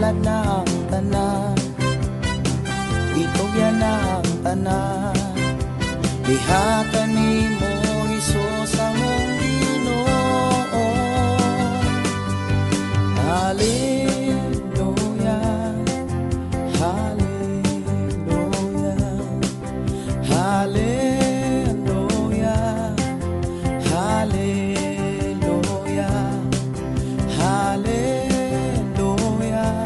Ihalad na ang tanan, itugyan na ang tanan. Diha kanimo, Hesus, among Ginoo. Hallelujah, Hallelujah, Hallelujah, Hallelujah, Hallelujah,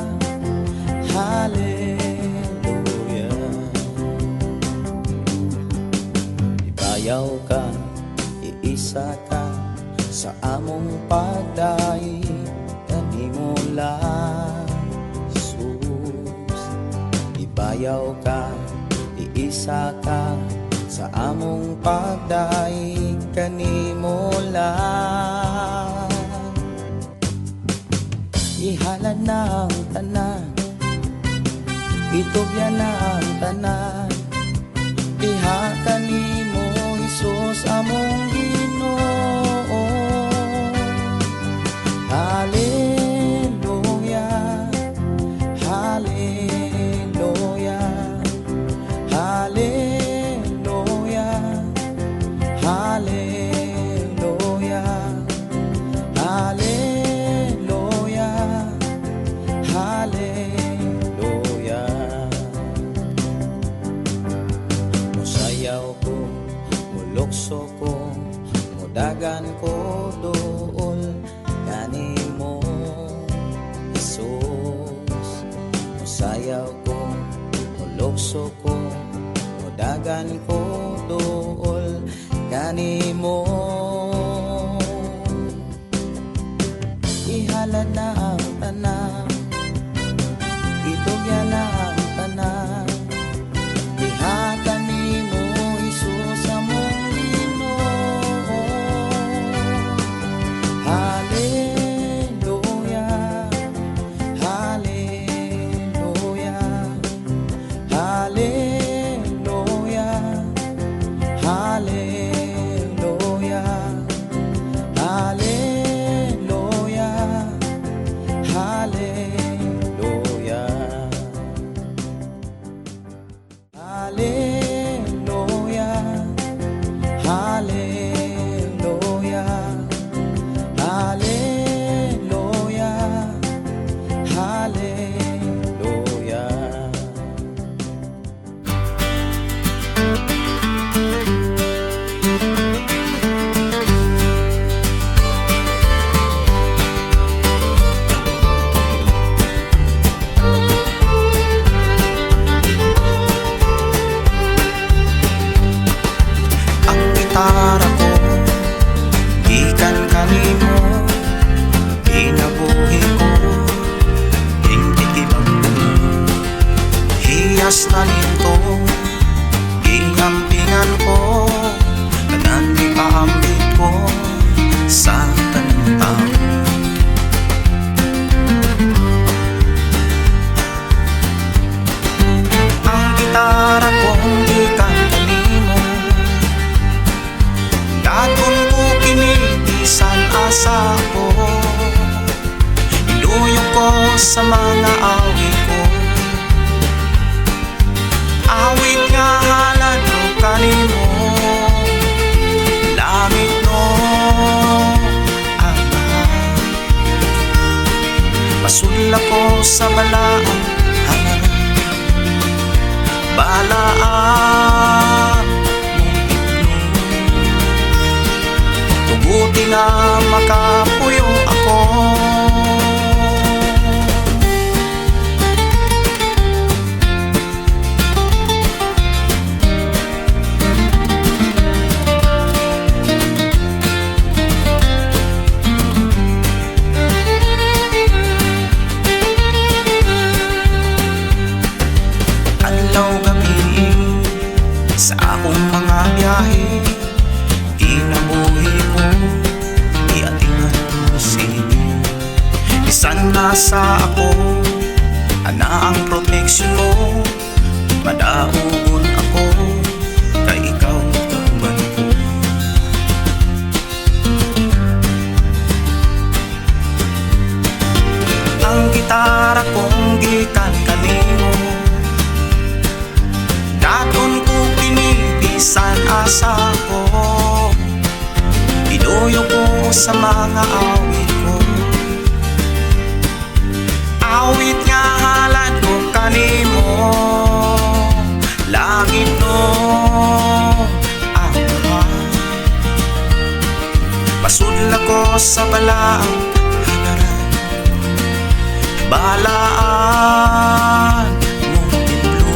Hallelujah. Ibayaw ka, iisa ka sa among pagdaig kanimo lang, Jesus. Ibayaw ka, iisa ka sa among pagdaig kanimo lang. Ihalad na ang tanan, itugyan na ang tanan. Diha kanimo, Hesus, among Ginoo. Hallelujah, Hallelujah, Hallelujah, Hallelujah, Hallelujah, Hallelujah. Musayaw ko, mulukso ko, mudagan ko dool kanimo, Hesus. Musayaw ko, mulukso ko, mudagan ko dool kanimo. Ihalad na ang tanan, itugyan na ang tanan. Diha kanimo, Hesus, among Ginoo. Hallelujah, Hallelujah, Hallelujah, Hallelujah, Hallelujah, Hallelujah, Hallelujah, Hallelujah, Hallelujah, Hallelujah. Ang gitara ko gikan kanimo, kinabuhi ko hintikibang hiyas na nito, giampingan ko tanan, ipaambit ko sa tanang tao. Ang gitara kong gikan kanimo, daton ko kini bisan asa ko, iluyok ko sa mga awit ko, awit nga halad ko kanimo, langit no ama, pasudla ko sa balaan balaan mong tigno, tuguti nga makapuyo ako. Adlaw gabi sa akong mga biyahe, kinabuhi ko iatingan sige. Bisan nasa ako, ana ang proteksyon mo, madaugon ako kay ikaw kauban ko. Ang gitara kong gikan kanimo. Daton ko kini bisan asa ko. Iduyo ko sa mga awit ko. Awit nga halad ko kanimo. Langit no Ama. Pasudla ko sa balaang halaran. Balaan mong templo.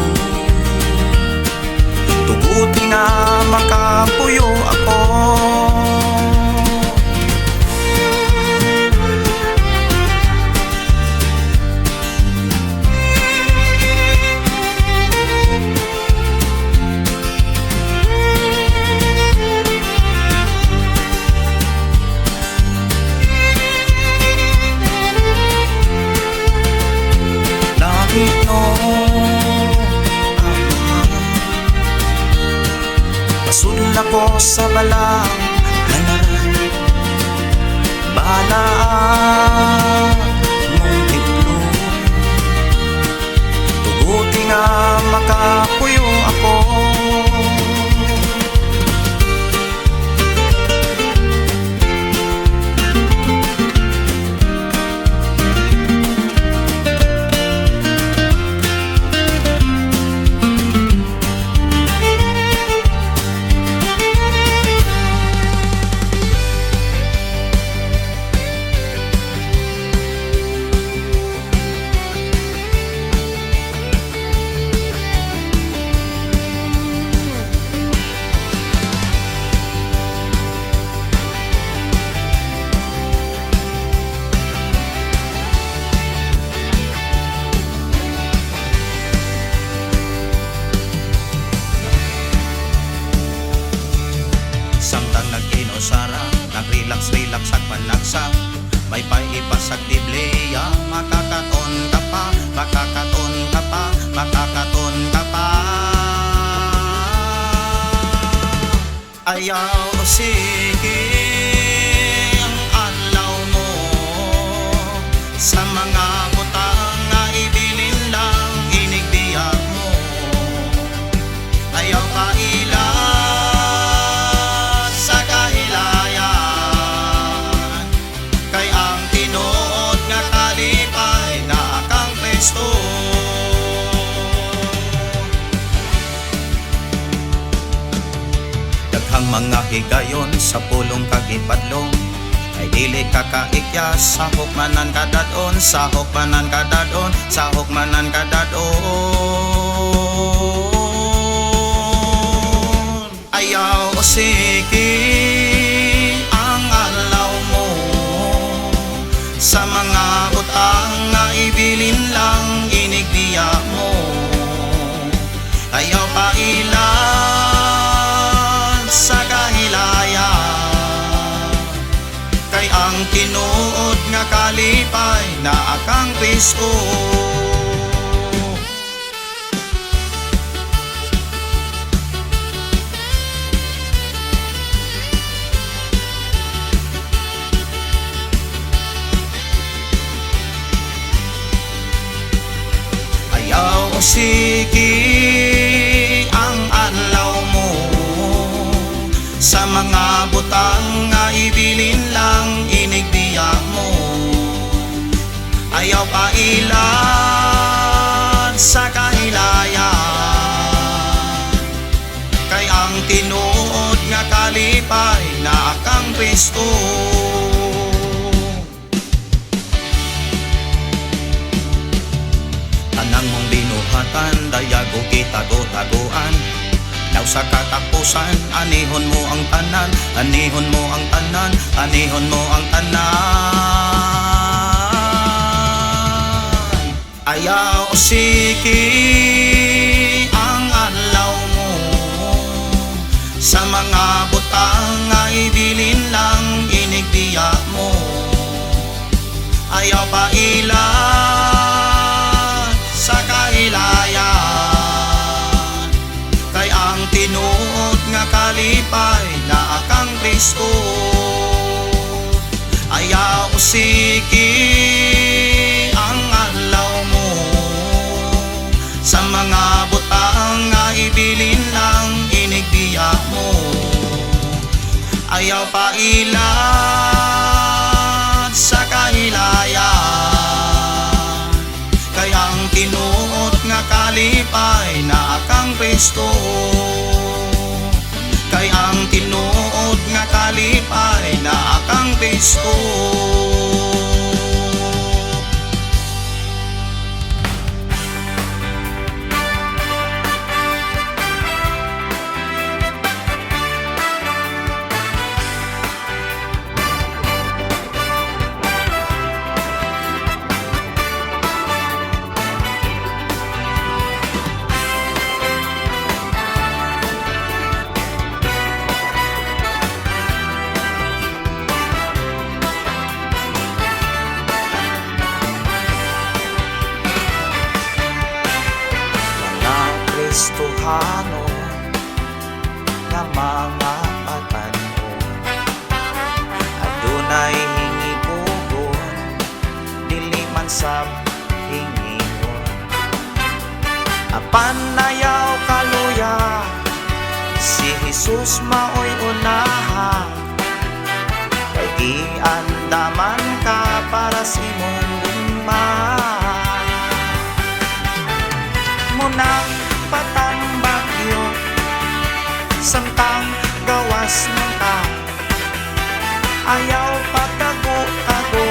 Tuguti nga makapuyo ako. Langit no Ama. Pasudla ko sa balaang halaran. Balaan mong templo. Tuguti nga makapuyo ako. Samtang nag-inosara, nag-relax-relax at panagsa. May paipasag Biblia, makakaton ka pa, makakaton ka pa, makakaton ka pa. Ayaw sige ang adlaw mo sa mga butang nga ibilin lang inigbiya mo. Ayaw kaila sa kahilayan, kay ang tinuod nga kalipay na kang Kristo. Daghang mga higayon sa pulong kag ipadlong, ay dili ka kaikyas, sahok manan kadadon, sahok manan kadadon, sahok manan kadadon. Ayaw sige ang adlaw mo sa mga butang nga ibilin lang inigbiya mo. Ayaw pailan sa kahilayan, kay ang tinuod nga kalipay na akang Kristo. Ayaw sige ang adlaw mo sa mga butang nga ibilin lang inigbiya mo. Ayaw pailan sa kahilayan, kay ang tinuod nga kalipay na kang Kristo. Tanang mong binuhatan, dayag o gitago-taguan. Daw sa katapusan, anihon mo ang tanan, anihon mo ang tanan, anihon mo ang tanan. Ayaw sige ang adlaw mo sa mga butang nga ibilin lang inigbiya mo. Ayaw pailan sa kahilayan, kay ang tinuod nga kalipay na akang Kristo. Ayaw sige ang adlaw mo Ibilin ang inigbiya mo. Ayaw pa ilad sa kahilayan, kay ang tinuod nga kalipay na kang Kristo. Kay ang tinuod nga kalipay na kang Kristo. Mga Kristohano nga mga patanon, adunay hingi pugon, dili man sab hingion. Apan ayaw kaluya, si Jesus maoy unaha, kay giandaman ka para sa imong gugma. Munang patambagyo samtang gawas ng ka, ayaw pagtago-tago,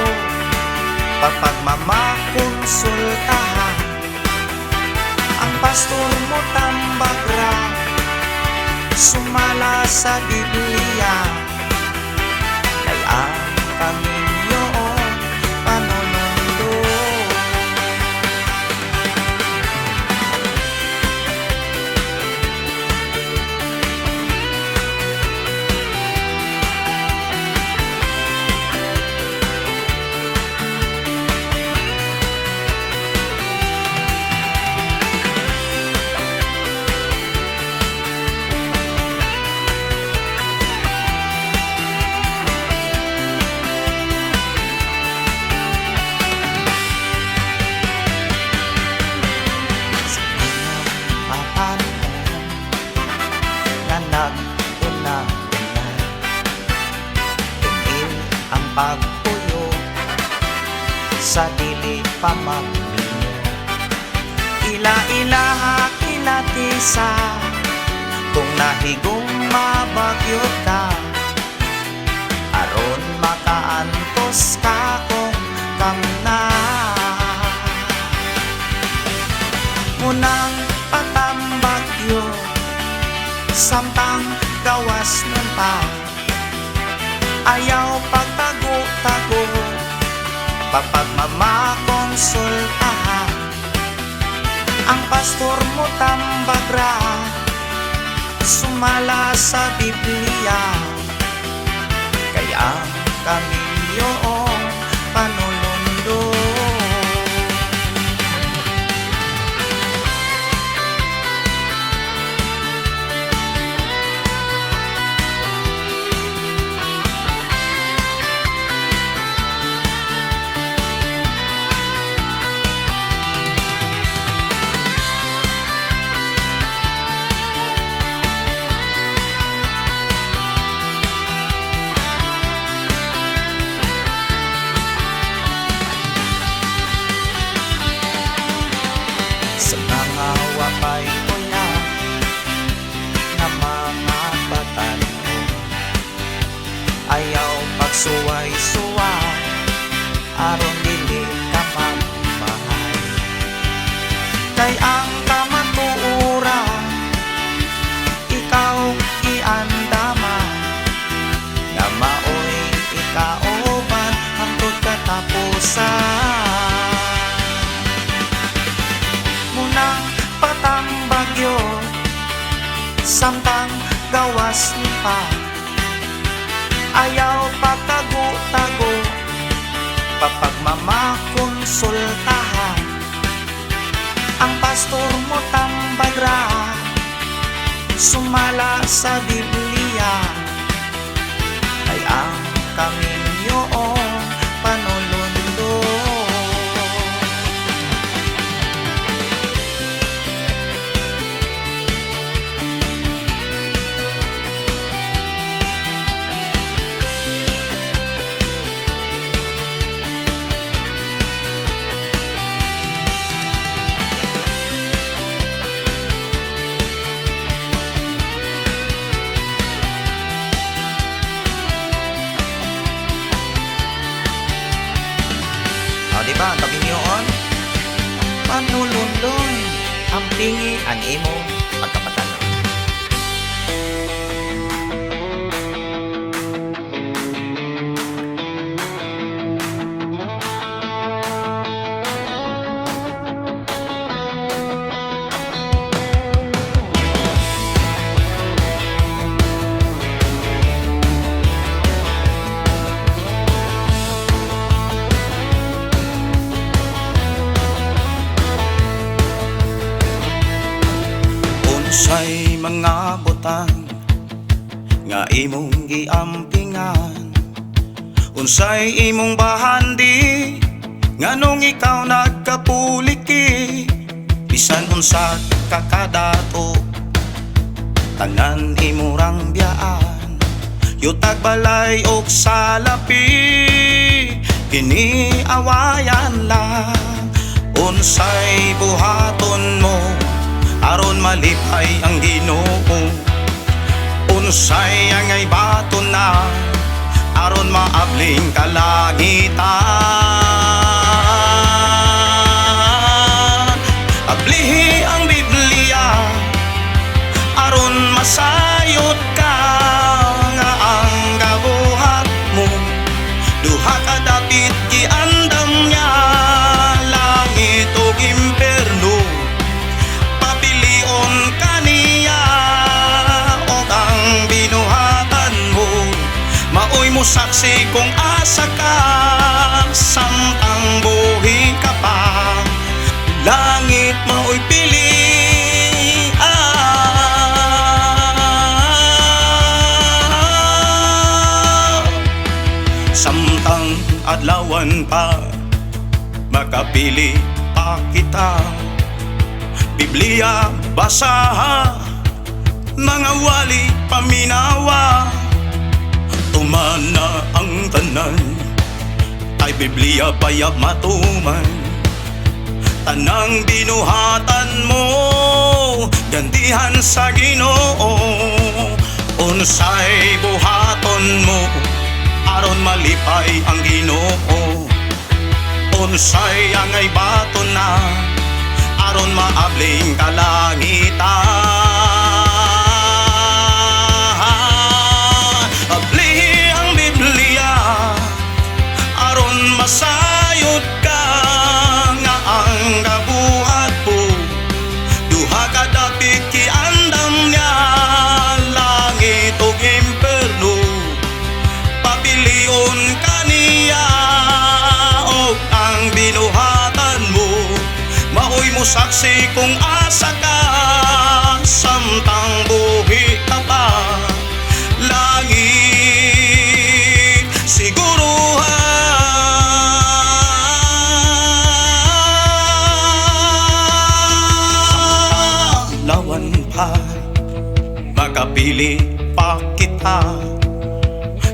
papagmamakonsulta. Ang pastor mo tambagra, sumala sa Biblia, kay ang kaminyoon panunundo. Sa mga papanon nga nag-una-una, tingin ang pagpuyo sa dili pa magminyo. Ila-ilaha kilatisa kung nahigong mabagyot ka, aron makaantos ka kung kamna. Munang patambagyo samtang gawas nun pa, ayaw pagtago-tago, papagmamakonsulta. Ang pastor mo tambagra, sumala sa Biblia, kay ang kaminyoong panulundo. Sa mga wapay kuya nga mga batanon, ayaw pagsuway-suway aron dili ka magmahay, kay ang kamatuoran ikaw iandaman nga maoy ikauban hangtod katapusan. Munang patambagyo samtang gawas pa, ayaw pagtago-tago, papagmamakonsulta. Ang pastor mo tambagra, sumala sa Biblia, kay ang kaminyoong panulundo. Ampingi ang imong pagkabatanon. Unsay mga butang nga imong giampingan? Unsay imong bahandi nganong ikaw nagkapuliki? Bisan unsa ka kadato, tanan imurang biyaan. Yutag, balay og salapi, kini awayan lang. Unsay buhaton mo aron malipay ang Ginoo? Unsay angay baton na aron maabling kalangitan? Ablihi ang Biblia aron masayod ka nga ang gabuhat mo duha ka dapit giandam niya, langit ug impierno. Papilion kaniya og ang binuhatan mo maoy mo saksi kung asa ka samtang buhi ka pa. Langit maoy pilian samtang adlawan pa, makapili pa kita. Biblia basaha, mga wali paminawa. Tumana ang tanan, ay Biblia payab matuman. Tanang binuhatan mo, gantihan sa Ginoo. Unsay buhaton mo aron malipay ang Ginoo? Unsay angay baton na aron maabling kalangitan? Ablihi ang Biblia aron masayod ka nga ang gabuhat po duha ka dapit giandam niya, langit ug impierno. Papilion kaniya og ang binuhatan mo maoy mo saksi kung asa ka samtang buhi ka pa. Langit siguruhan. Lawan pa, makapili pa kita.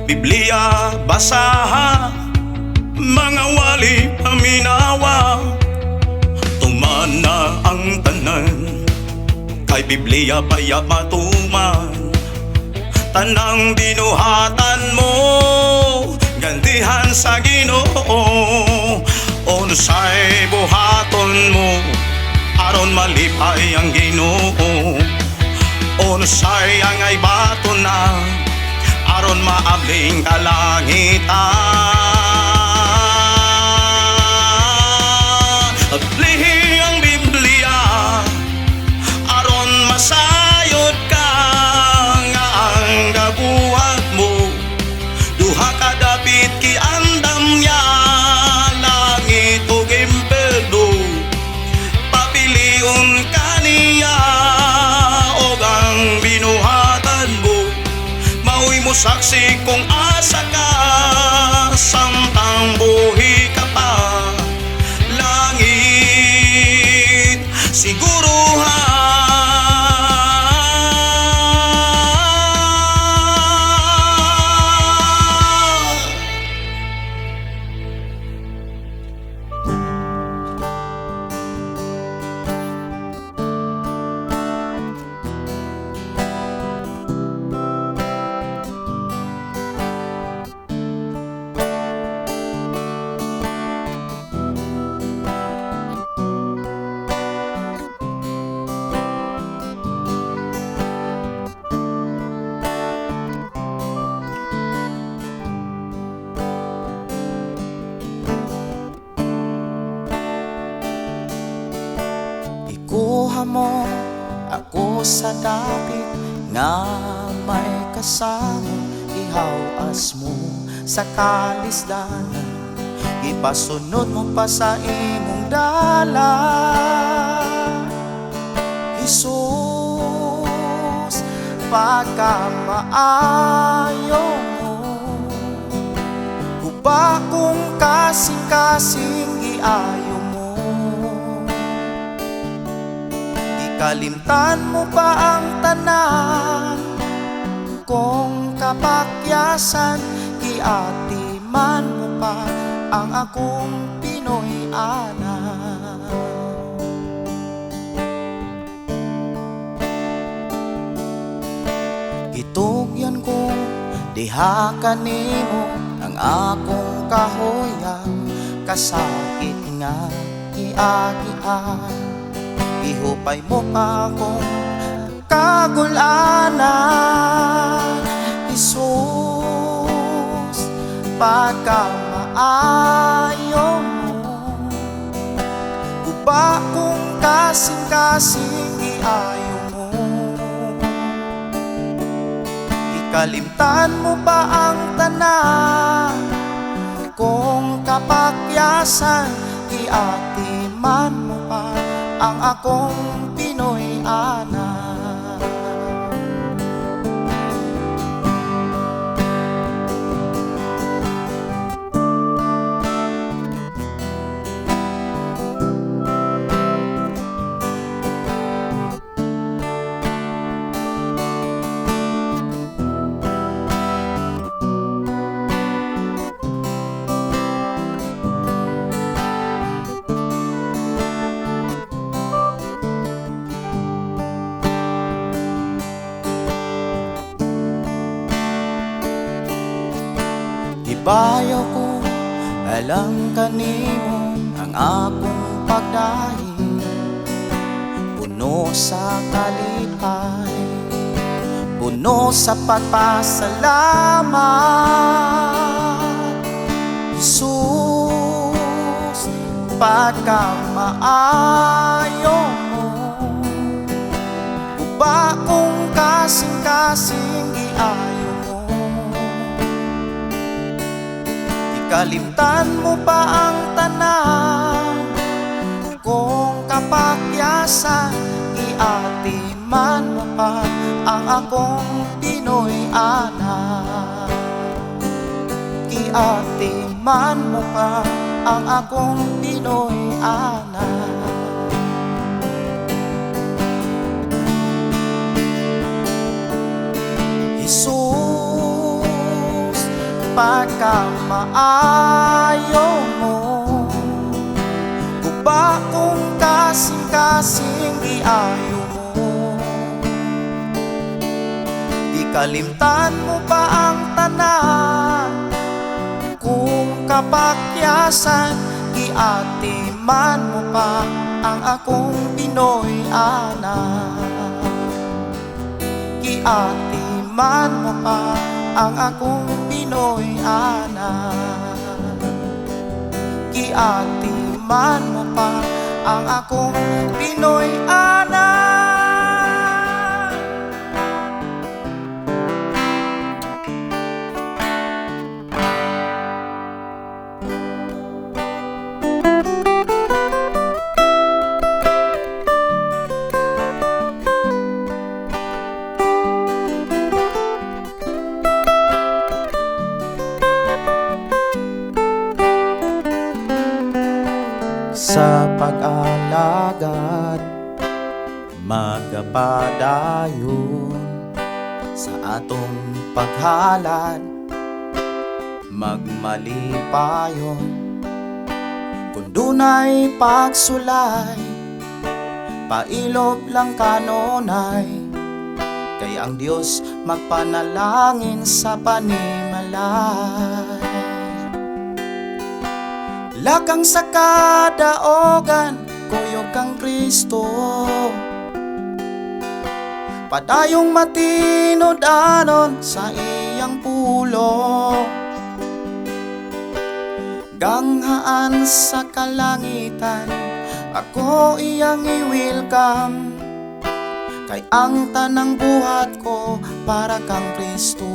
Biblia basaha, mga wali paminawa. Tumana ang tanan, kay Biblia paya matuman. Tanang binuhatan mo, gantihan sa Ginoo. Unsay buhaton mo aron malipay ang Ginoo? Unsay angay baton na aron maabling kalangitan? Ablihi ang Biblia aron masayod ka nga ang gabuhat mo duha ka dapit giandam niya, langit ug impierno. Papilion kaniya og ang binuhatan mo maoy mo saksi kung asa ka samtang buhi ka pa. Langit siguruhan. Gikuha mo ako sa dapit nga may kasama, ihawas mo sa kalisdanan, ipasunod mo pa sa imong dalan. Jesus, pagkamaayo mo, guba kong kasing-kasing giayo mo. Gikalimtan mo ba ang tanan kong kapakyasan, giatiman mo pa ang akong Pinoy anak. Gitugyan ko diha kanimo ang akong kahoyang, kasakit nga giagian, gihupay mo pa akong kagulanan. Jesus, pagkamaayo mo, guba kong kasing-kasing giayo mo. Ikalimtan mo ba ang tanan kong kapakyasan, giatiman mo pa ang akong Pinoy anak. Gibayaw ko alang kanimo ang akong pagdahi, puno sa kalipay, puno sa pagpasalamat. Jesus, pagkamaayo mo, guba kong kasing-kasing giayo mo. Ikalimtan mo ba ang tanan kong kapakyasan, giatiman mo pa ang akong Pinoy anak. Giatiman mo pa ang akong Pinoy anak. Jesus, pagkamaayo mo, guba kong kasing-kasing giayo mo. Ikalimtan mo ba ang tanan kung kapakyasan, giatiman mo pa ang akong Pinoy anak. Giatiman mo pa ang akong Pinoy anak. Giatiman mo pa ang akong Pinoy anak. Sa pag-alagad, magapadayon sa atong paghalad, magmalipayon. Kung dunay pagsulay, pailob lang kanunay, kay ang Dios magpanalangin sa panimalay. Lakang sa kadaogan, kuyog kang Kristo, padayong matinud-anon sa iyang pulong. Ganghaan sa kalangitan, Ako iyang i-welcome, kay ang tanang buhat ko para kang Kristo.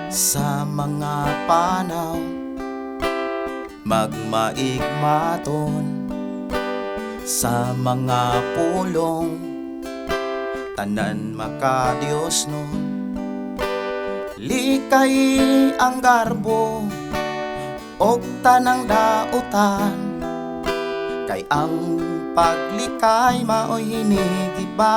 Sa mga panaw magmaigmaton, sa mga pulong tanan makadiyos nun. Likay ang garbo og tanang dautan, kay ang paglikay mao'y hinigiba.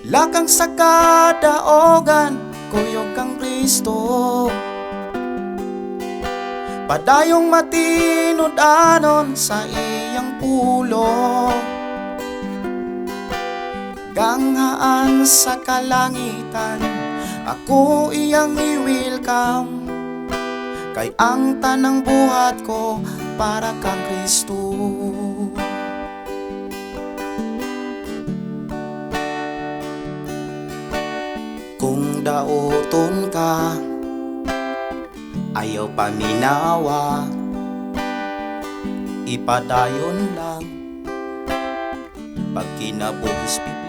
Lakang sa kadaogan, kuyog kang Kristo. Padayong matinud-anon sa iyang pulong. Ganghaan sa kalangitan, ako iyang i-welcome, kay ang tanang buhat ko para kang Kristo. Kung dauton ka, ayaw paminawa, ipadayon lang pagkinabuhis Biblia.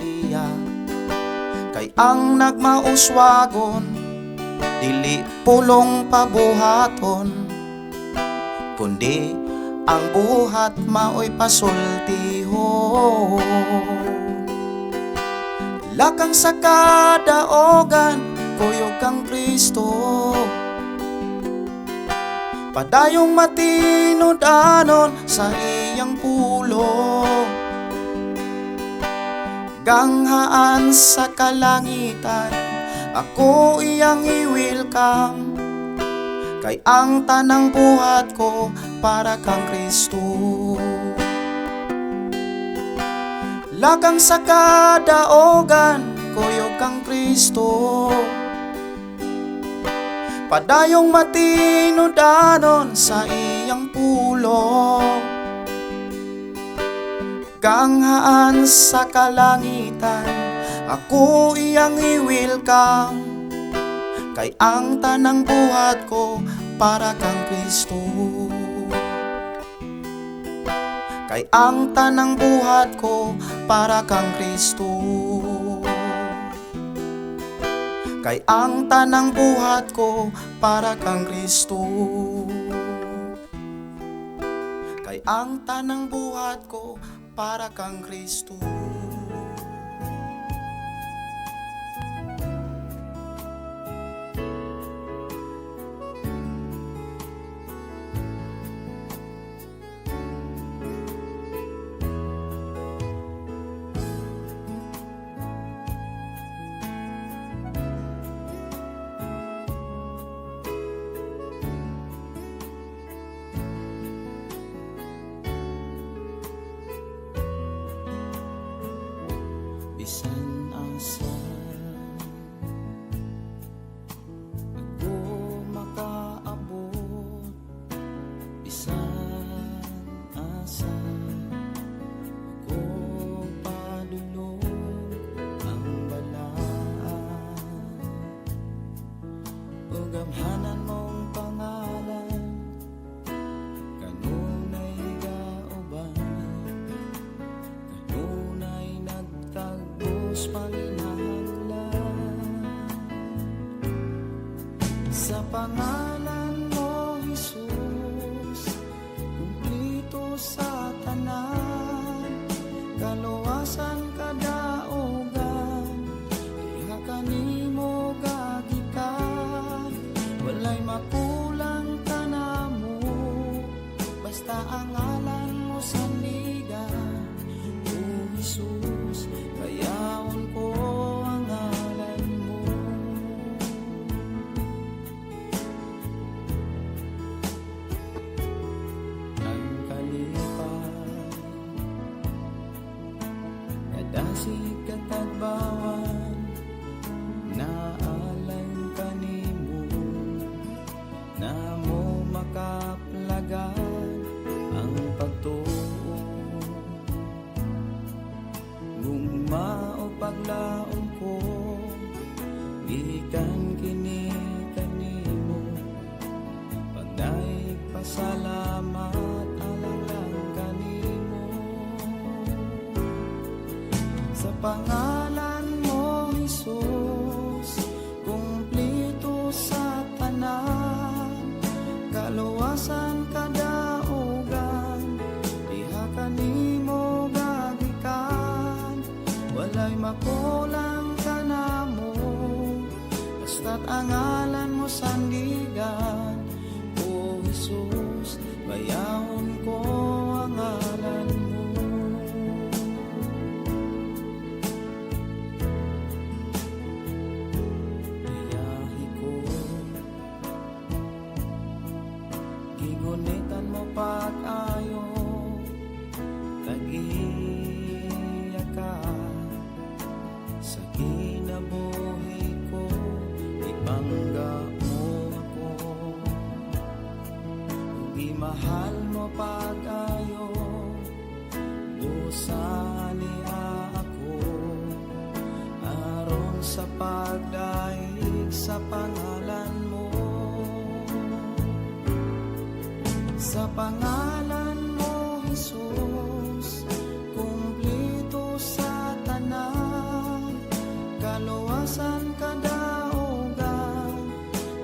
Kay ang nagmauswagon, dili pulong pabuhaton, kundi ang buhat mao'y pasultihon. Lakang sa kadaogan, kuyog kang Kristo. Padayong matinud-anon sa iyang pulong. Ganghaan sa kalangitan, ako iyang i-welcome, kay ang tanang buhat ko para kang Kristo. Lakang sa kadaogan, kuyog kang Kristo. Padayong matinud-anon sa iyang pulong. Ganghaan sa kalangitan, ako iyang i-welcome, kay ang tanang buhat ko para kang Kristo. Kay ang tanang buhat ko para kang Kristo. Kay ang tanang buhat ko para kang Kristo. Kay ang tanang buhat ko para kang Kristo. Bisan asa ako makaabot, bisan asa ako padulong ang balaan, ug gamhanan mong pangalan kanunay gauban, kanunay nagtagos panginahanglan. Sa pangalan mo, Jesus, kumplito sa tanan, kaluwasan kadaugan, diha kanimo gagikan, walay makulang kanamo, basta ang ngalan mo sandigan. O Jesus, kayaon ko ang ngalan mo. Ang kalipay kadasig katagbawan, naalang kanimo, na mo makaplagan ang pagtuo. Gugma o paglaom ko, gikan mo pag-ayo, tag-iya ka sa kinabuhi ko, ipangga mo ako. Ug mahal mo pag-ayo, busa niya ako aron sa pagdaig sa pangalan mo. Sa pangalan mo, Jesus, kumplito sa tanan, kaluwasan, kadaugan,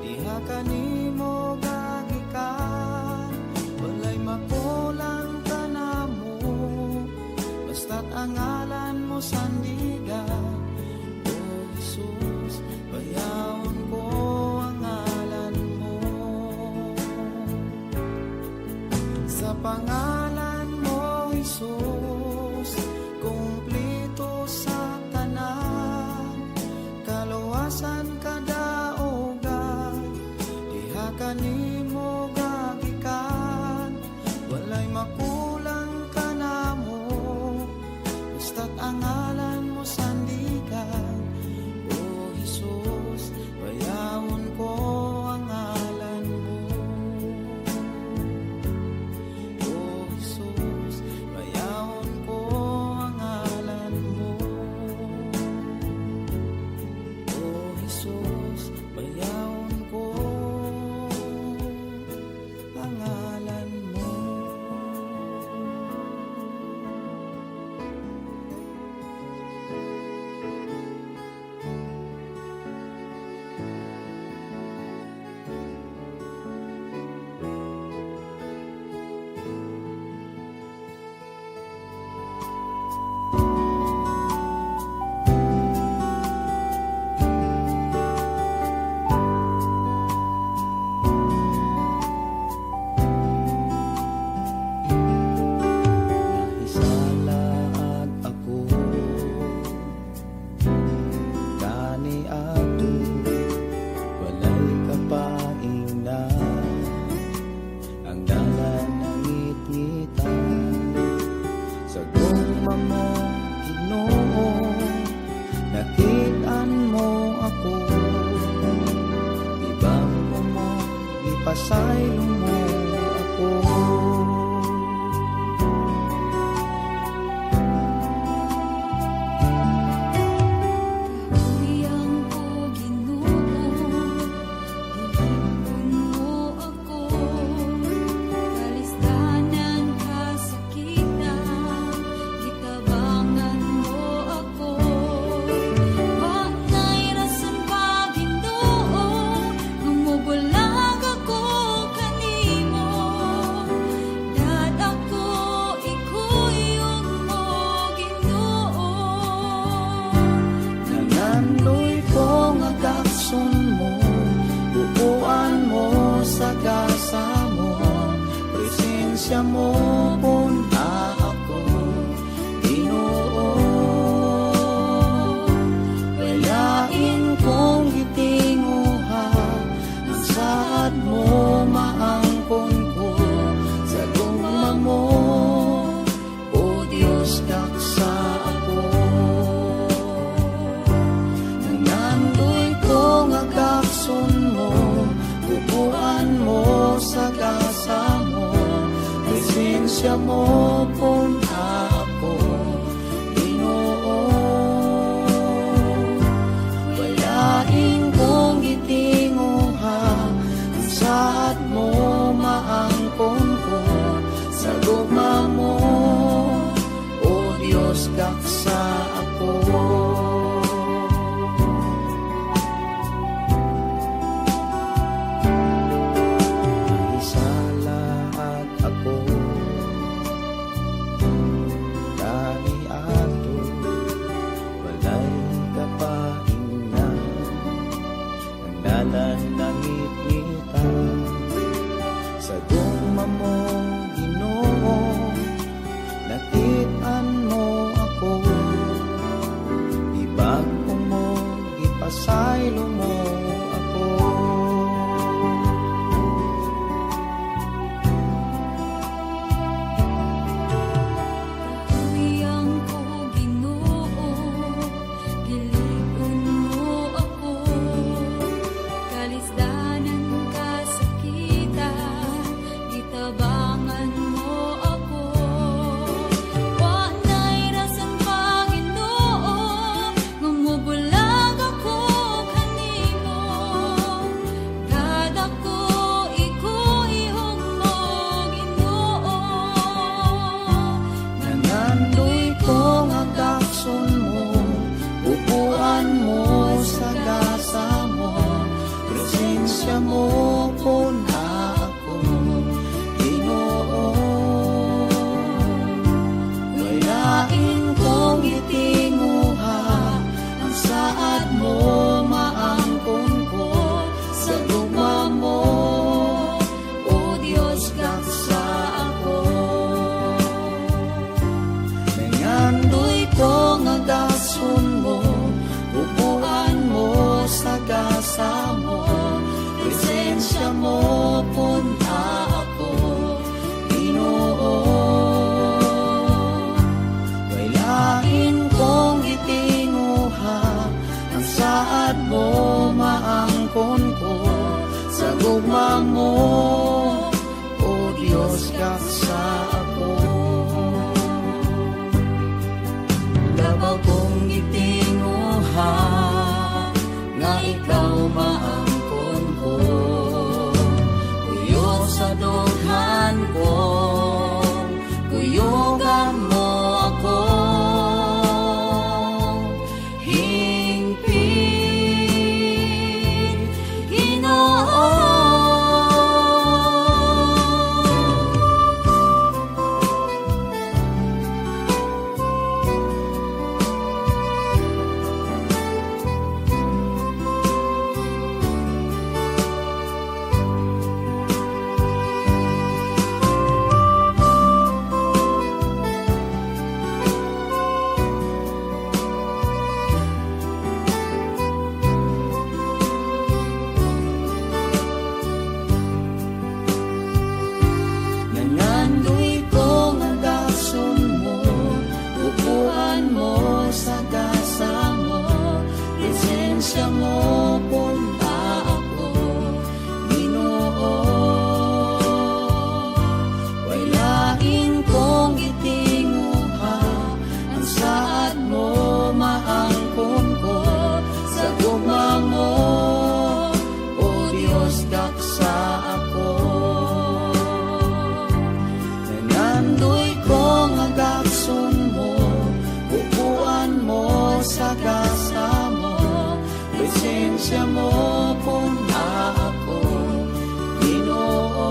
diha kanimo gagikan. Walay makulang kanamo, basta't ang ngalan mo sandigan. O Jesus, bayawon ko ang ngalan mo. Sa pangalan mo, Jesus, kumplito sa tanan, kaluwasan, kadaugan, diha kanimo gagikan. Walay makulang kanamo, basta't ang ngalan mo sandigan. O Jesus, bayawon ko ang ngalan mo. O Jesus, bayawon ko ang ngalan mo. O Jesus, bayawon ko ang ngalan mo. Nahisalaag ako kaniadto, walay kapaingnan, ang dalan nangit-ngitan. Sa gugma mo, Ginoo, nakit-an mo ako, gibag-o mo, gipasaylo mo ako. Kauyang ko, Ginoo, gilipon mo ako, kalisdanan kasakitan, gitabangan mo ako. Wa nay rason pa, Ginoo, nga mobulag ako kanimo. Dad ako, ikuyog mo, Ginoo. Nangandoy ko nga gakson mo, buuan mo sa gasa mo, presensya mo punta ako, Ginoo. Walain kong gitinguha, ang saad mo maangkon ko, sa gugma mo, O Diyos, gaksa ako. Nangandoy ko nga gakson mo, buuan mo sa gasa mo, presensya mo punta ako, Ginoo. Walain kong gitinguha, ang saad mo maangkon ko, sa gugma mo, O Diyos, gaksa ako. Nahisalaag ako. Presensya mo punta ako, Ginoo. Way lain kong gitinguha, ang saad mo maangkon ko. Sa gugma mo, O Diyos, gaksa ako. Labaw kong gitinguha nga ikaw maangkon ko. Kuyog sa dughan ko, kuyogan mo ako. Hingpit, Ginoo. Nangandoy ko nga gakson mo, upuan mo sa gasa mo, presensya mo punta ako, Ginoo. Way lain kong gitinguha, ang saad mo maangkon ko. Sa gugma mo, O Diyos, gaksa ako. Nangandoy ko nga gakson mo, upuan mo sa gasa mo, presensya mo punta ako, Ginoo.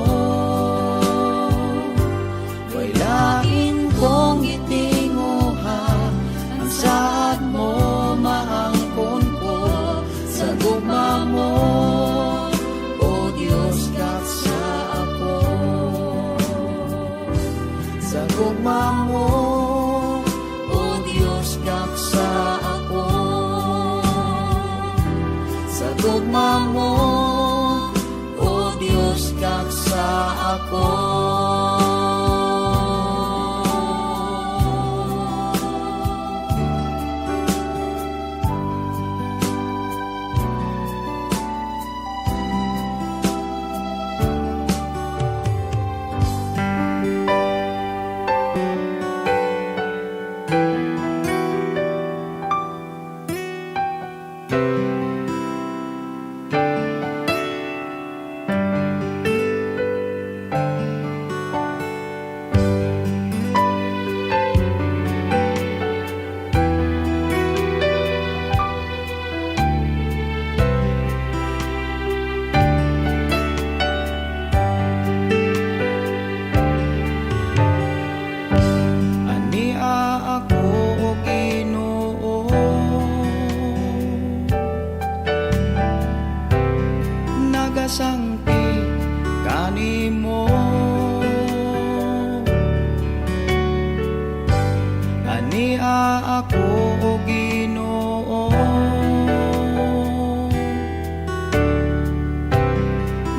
Way lain kong gitinguha, ang saad mo maangkon ko. Sa gugma mo, O Diyos, gaksa ako. Sa gugma mo, O Diyos, gaksa ako. Sa gugma mo, O Diyos, gaksa ako. Ania ako, o Ginoo, nagasangpi kanimo. Ania ako, o Ginoo,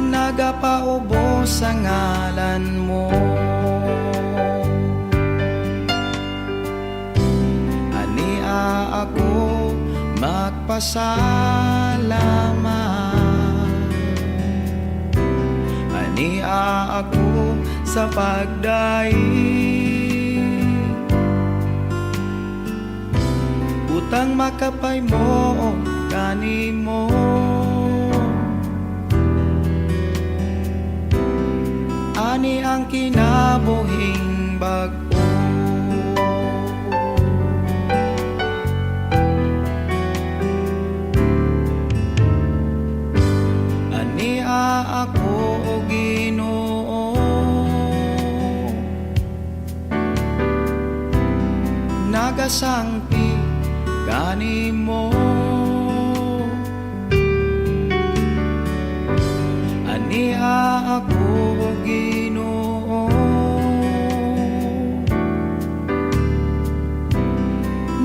nagapaubos sa ngalan mo. Ania ako magpasalamat, ania ako sa pagdaig. Butang makapay mo kanimo, ani ang kinabuhing bag-o. Ania ako, o Ginoo, nagasangpi kanimo. Ania ako, o Ginoo,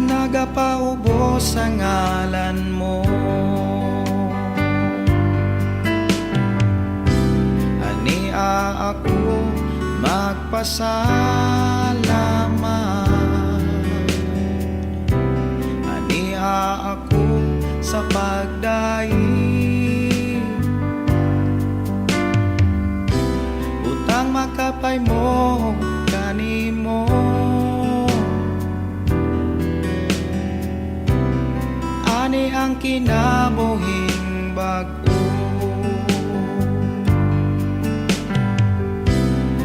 nagapaubos sa ngalan mo. ako magpasalamat. Ania ako sa pagdaig. Butang makapay mo kanimo. Ani ang kinabuhing bag-o.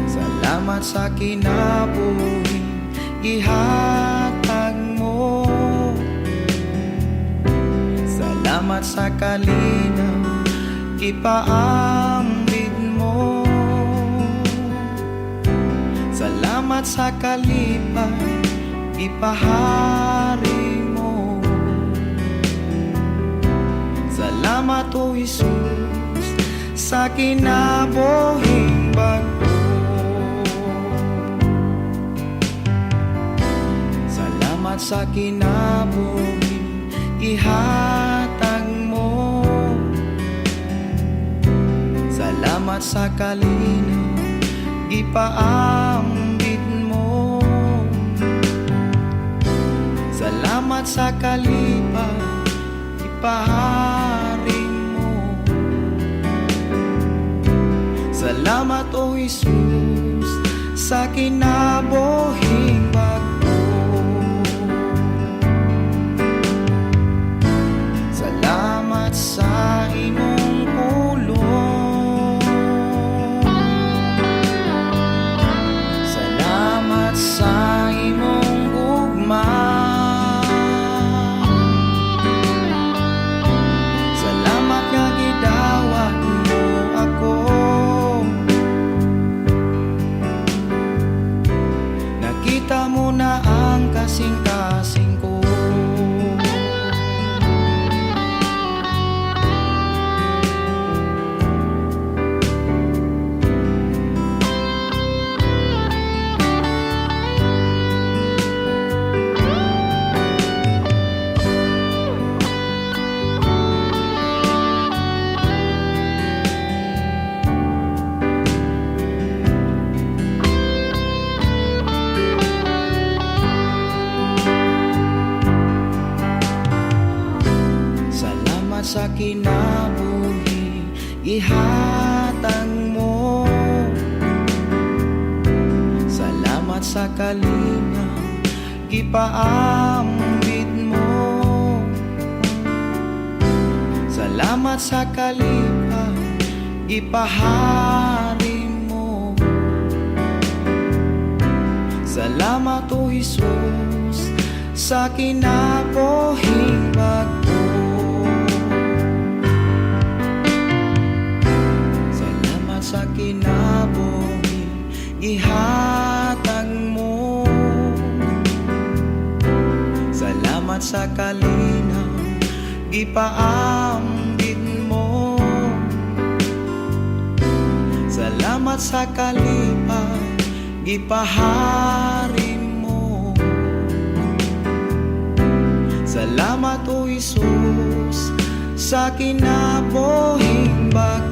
Salamat sa kinabuhing gihatag mo. Salamat sa kalinaw gipaambit mo. Salamat sa kalipay gipahari mo. Salamat, O Jesus, sa kinabuhing bag-o. Salamat sa kinabuhing gihatag mo. Salamat sa kalinaw gipaambit mo. Salamat sa kalipay gipahari mo. Salamat, O Jesus, sa kinabuhing bag-o. Salamat sa imong pulong. Salamat sa imong gugma. Salamat nga gidawat mo ako. Nakita mo na ang kasing-kasing ko. Salamat sa kinabuhi gihatag mo. Salamat sa kalinga gipaambit mo. Salamat sa kalipay gipahari mo. Salamat, O Jesus, sa kinabuhing bag-o. Salamat sa kinabuhi gihatag mo. Salamat sa kalinaw gipaambit mo. Salamat sa kalipay gipahari mo. Salamat, O Jesus, sa kinabuhing bag-o.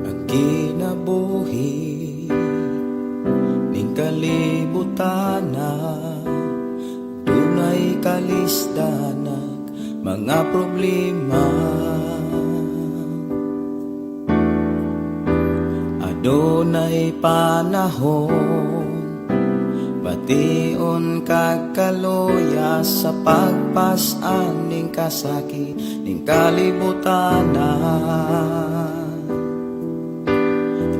Ang kinabuhi ning kalibutana, dunay kalisdanak mga problema. Adunay panahon bation kag kaluya sa pagpas-an ning kasakit ning kalibutana.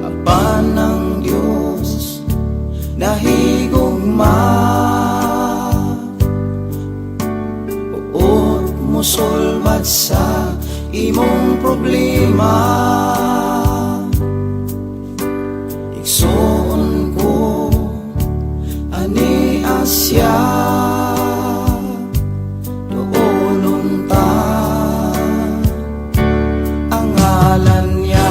Apan ang Problema. Igsoon ko ani Asya, duolon ta ang ngalan niya.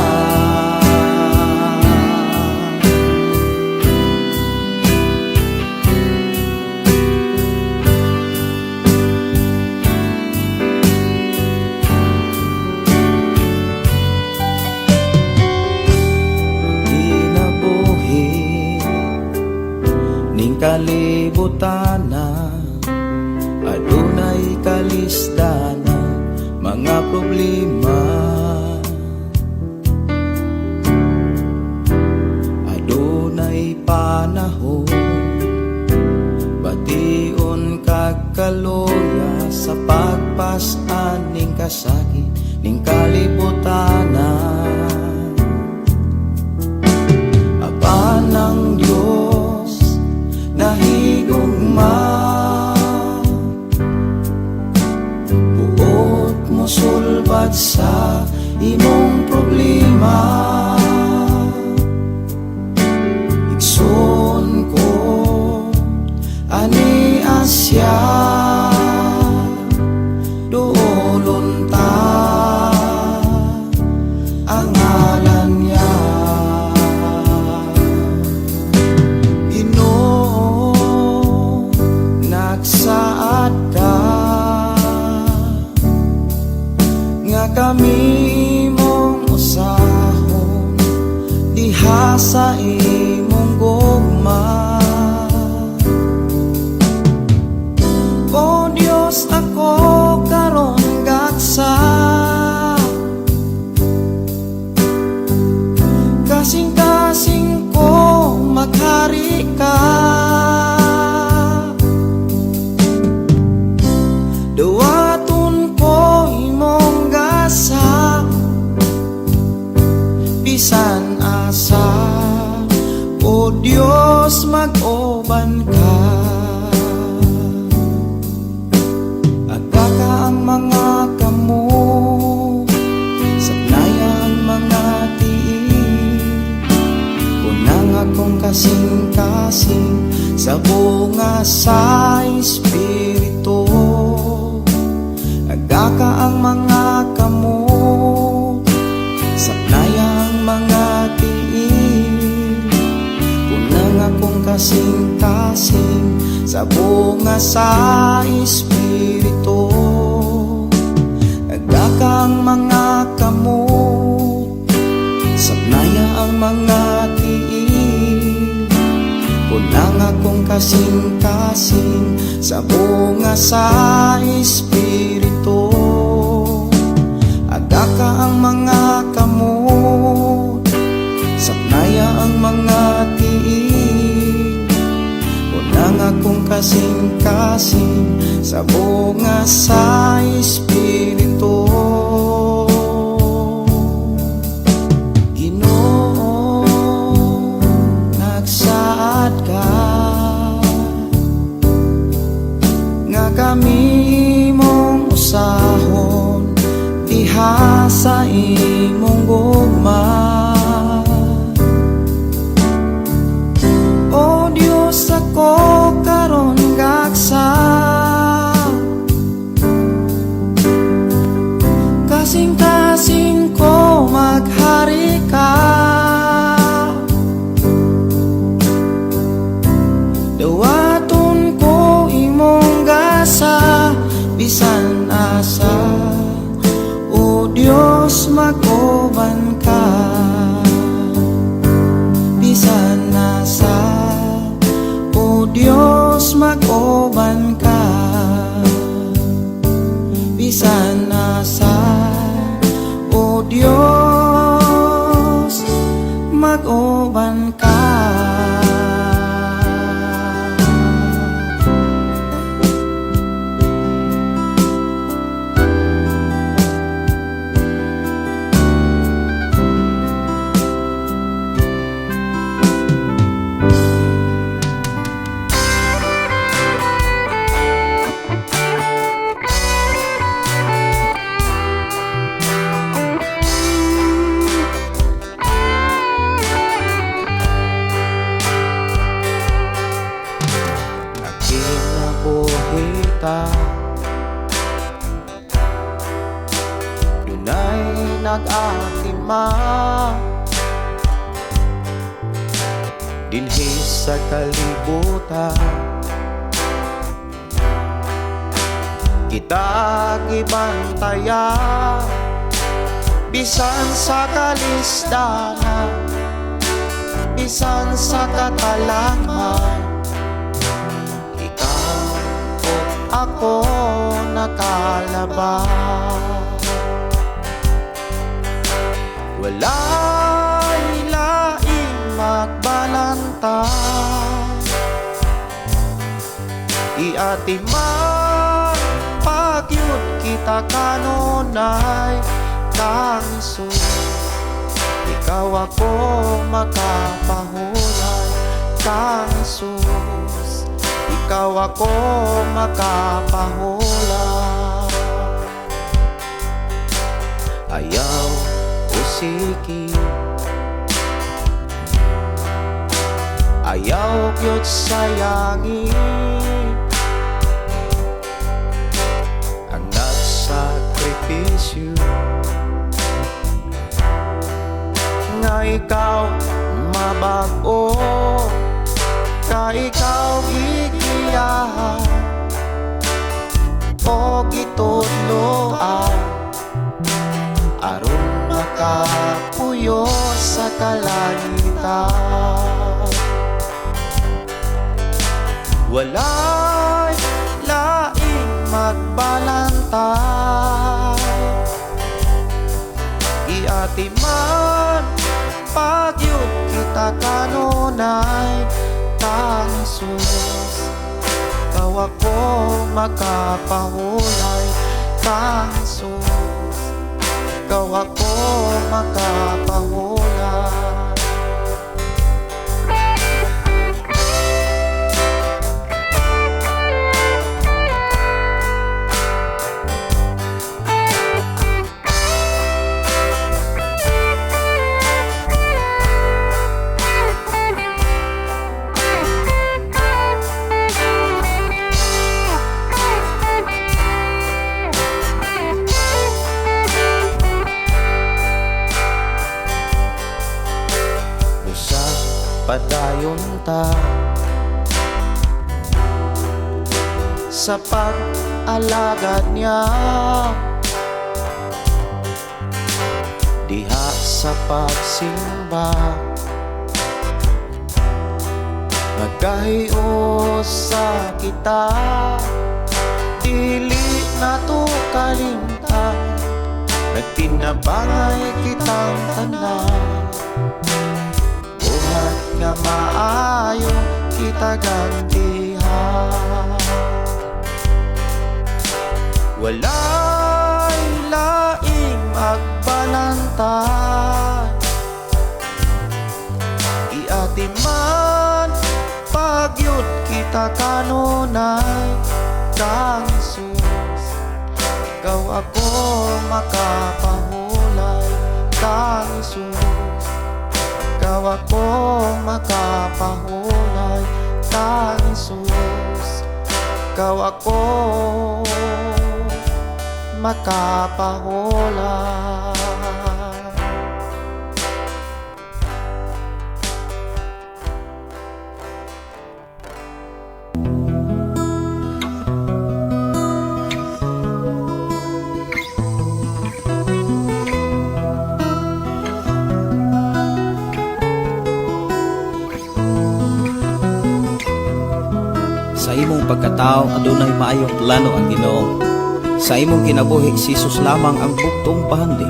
Kinabuhi ning kalibutana, adunay kalisdana, mga problema. Adunay panahon bation kag kaluya sa pagpas-an ning kasakit ning kalibutana. Apan ang Diyos nahigugma, buot mosulbad sa imong problema. Igsoon ko ani Asya, duolon ta ang ngalan niya. Ginoo, nagsaad ka nga kami imong usahon diha sa imong gugma. O Dios, ako karon gaksa, kasing-kasing ko maghari ka. Duwaton ko imong gasa bisan asa. O Dios, mag-uban ka. Agaka ang mga kamot, sagnaya ang mga tiil. Kunang akong kasing-kasing sa bunga sa Espiritu. Agaka ang mga kamot, sagnaya ang mga tiil. Kunang akong kasing-kasing sa bunga sa Espiritu. Agaka ang mga kamot, sagnaya ang mga tiil. Kunang akong kasing-kasing sa bunga sa Espiritu. Agaka ang mga kamot, sagnaya ang mga tiil. Kunang akong kasing-kasing sa bunga sa Espiritu. Ginoo, nagsaad ka nga kami imong usahon diha sa imong gugma. O Dios, ako karon gaksa, kasing-kasing ko maghari ka. Dawaton ko imong gasa bisan asa. O Dios, mag-uban ka. Bisan asa, O Dios, mag-uban ka. Bisan asa, O Dios, mag-uban ka. kita. Dunay nag-atima dinhi sa kalibutan. Kita gibantayan bisan sa kalisdanan, bisan sa katalangman. Ikaw o ako nakalabas. Walay laing magbalantay, iatiman pagyud kita kanunay. Kang Jesus, ikaw ako makapahulay. Kang Jesus, ikaw ako makapahulay. Ayaw usiki, ayaw gyud sayangi ang nagsakripisyo nga ikaw mabag-o, ka ikaw gigiyahan o gitudloan aron makapuyo sa kalangitan. Walay laing magbalantay, iatiman pagyud kita kanunay. Kang Jesus, ikaw ako makapahulay. Kang Jesus, ikaw ako makapahulay. Busa padayon ta sa pag-alagad niya diha sa pagsimba. Magkahiusa kita, dili nato kalimtan, nagtinabangay kitang tanan. Buhat nga maayo kita gantihan. Walay laing magbalantay, iatiman pagyud kita kanunay. Kang Jesus, ikaw ako makapahulay. Kang Jesus, ikaw ako makapahulay. Kang Jesus, ikaw ako makapahulay. Sa imong pagkatao adunay maayong plano ang Ginoo. Sa imong kinabuhi si Jesus lamang ang bugtong bahandi.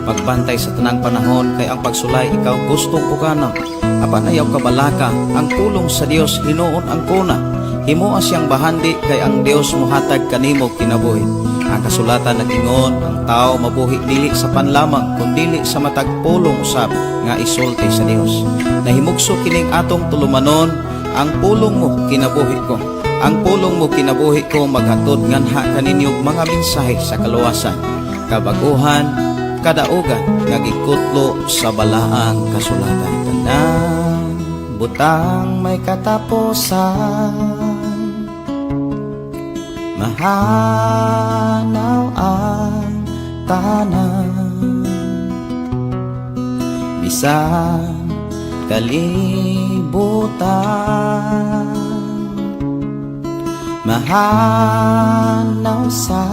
Pagbantay sa tanang panahon kay ang pagsulay ikaw gustong pugana. Apan ayaw kabalaka ang pulong sa Dios hinuon ang kuna. Himoa siyang bahandi kay ang Dios mohatag kanimo kinabuhi. Ang kasulatan nag-ingon ang tao mabuhi dili sa panlamang kundili sa matag pulong usab nga isulti sa Dios. Nahimugso kining atong tulumanon, ang pulong mo kinabuhi ko. Ang pulong mo kinabuhi ko maghatod nganha kaninyo mga mensahe sa kaluwasan, kabaguhan, kadaugan nga gikutlo sa balaang kasulatan. Tanan butang may katapusan, Mahanaw ang tanan, bisan kalibutan. Mahanaw sa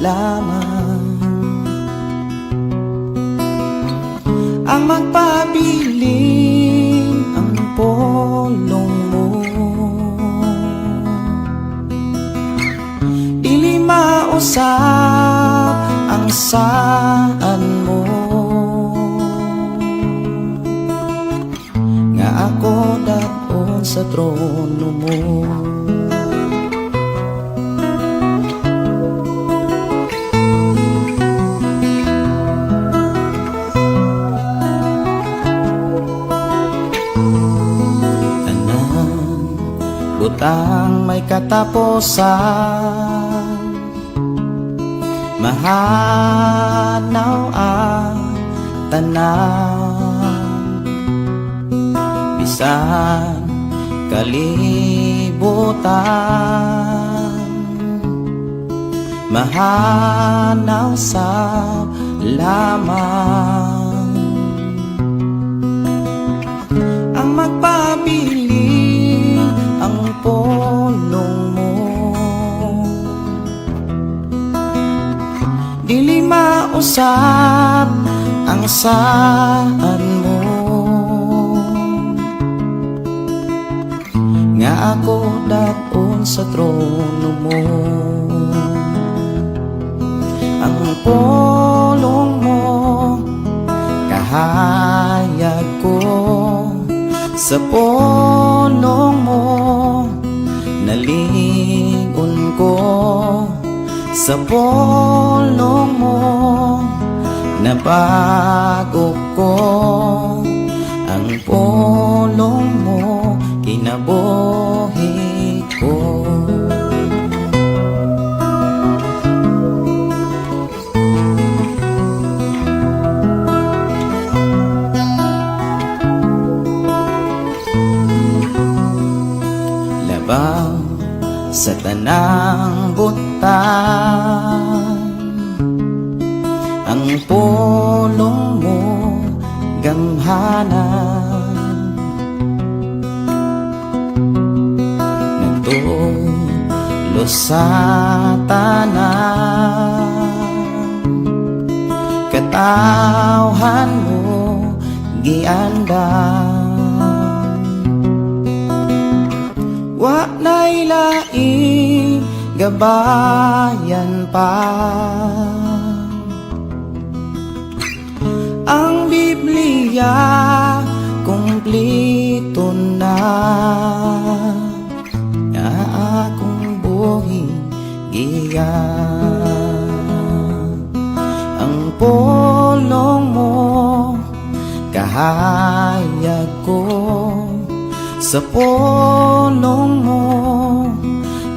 laman. Ang magpabilin ang polong mo, dili mausap ang saan mo, nga ako daon sa trono mo. Tanan butang may katapusan, mahanaw ang tanan, bisan kalibutan. Mahanaw sa lamang. Ang magpabilin ang polong mo, dili mausap ang saan mo, nga ako daon sa trono mo. Ang polong mo kahayag ko, sa polong mo nalingon ko, sa polong mo nabago ko. Ang polong mo kinabuhi ko. Labaw sa tanang butang, ang polong mo gamhanan, nagtulo sa tanan, katawhan mo giandam. Wa na'y laing gabayan pa, ang Biblia kumplito na, nga akong buhi giya. Ang polong mo kahayag ko, sa polong mo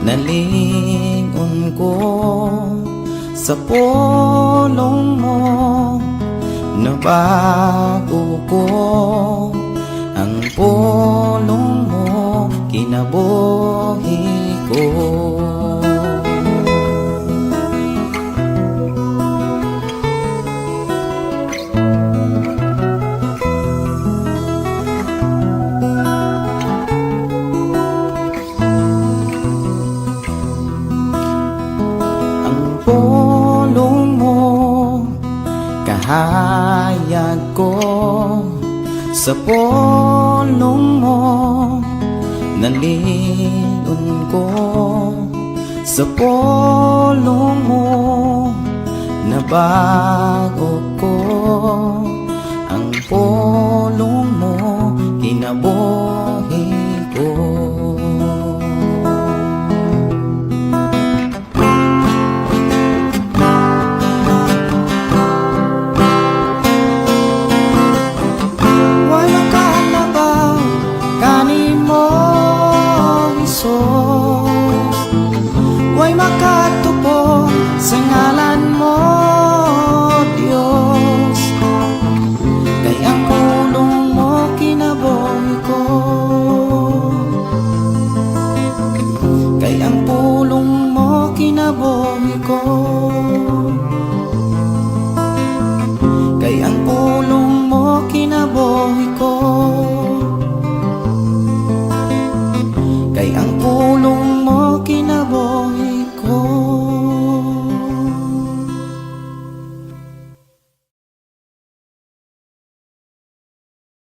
nalingon ko, sa polong mo nabago ko. Ang polong mo kinabuhi ko. Ang polong mo kahayag ko, sa polong mo nalingon ko, sa polong mo nabago ko. Ang polong mo